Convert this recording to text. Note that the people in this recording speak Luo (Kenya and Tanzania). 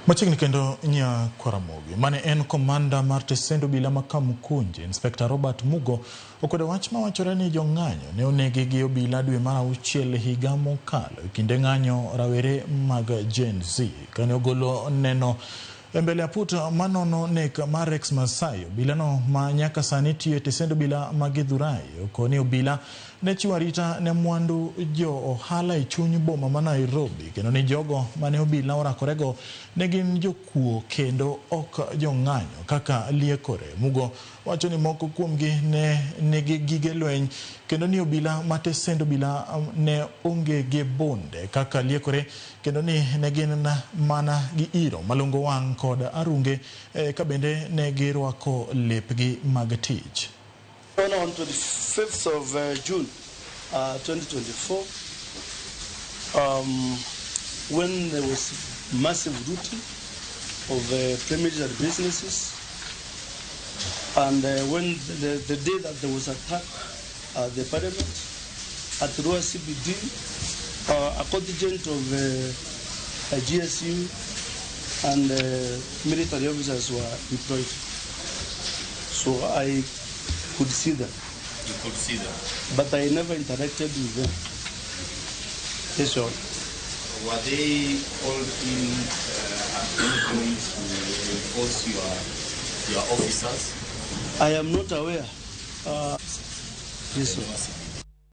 Machiegni kendo Nyakwaramogi, mane en komanda mar tesend obila ma Kamukunji, Inspekta Robert Mugo, okwedo wach mawachore ni jong'anyo ne onegi gi obila dwe mar auchiel higa mokalo e kinde ng'anyo rawere mag Gen Z. Kane ogolo neno e mbele aput manono nek mar Rex Masai, obilano ma nyaka sani tiyo e tesend obila ma Githurai, okoni obila ne chiwo arita ne mwandu jo ohala e chuny boma ma Nairobi kendo ni jogo mane obila orakorego ne gin jokuo kendo ok jong'anyo kaka liekore. Mugo wacho ni moko kuomgi ne nigi gige lweny kendo ni obila ma tesend obila ne onge gi bunde kaka liekore kendo ni ne gin mana gi iro malungo wang' kod arunge ka bende ne girwako lepgi mag tich. On 25th of June 2024, when there was massive looting of premises and businesses, and when the day that there was attack at the parliament, at Ruwa CBD, a contingent of GSU and military officers were deployed. So I could see them. You could see them? But I never interacted with them. Yes, sir. Were they called in at any point to reinforce your officers? I am not aware. Yes, sir.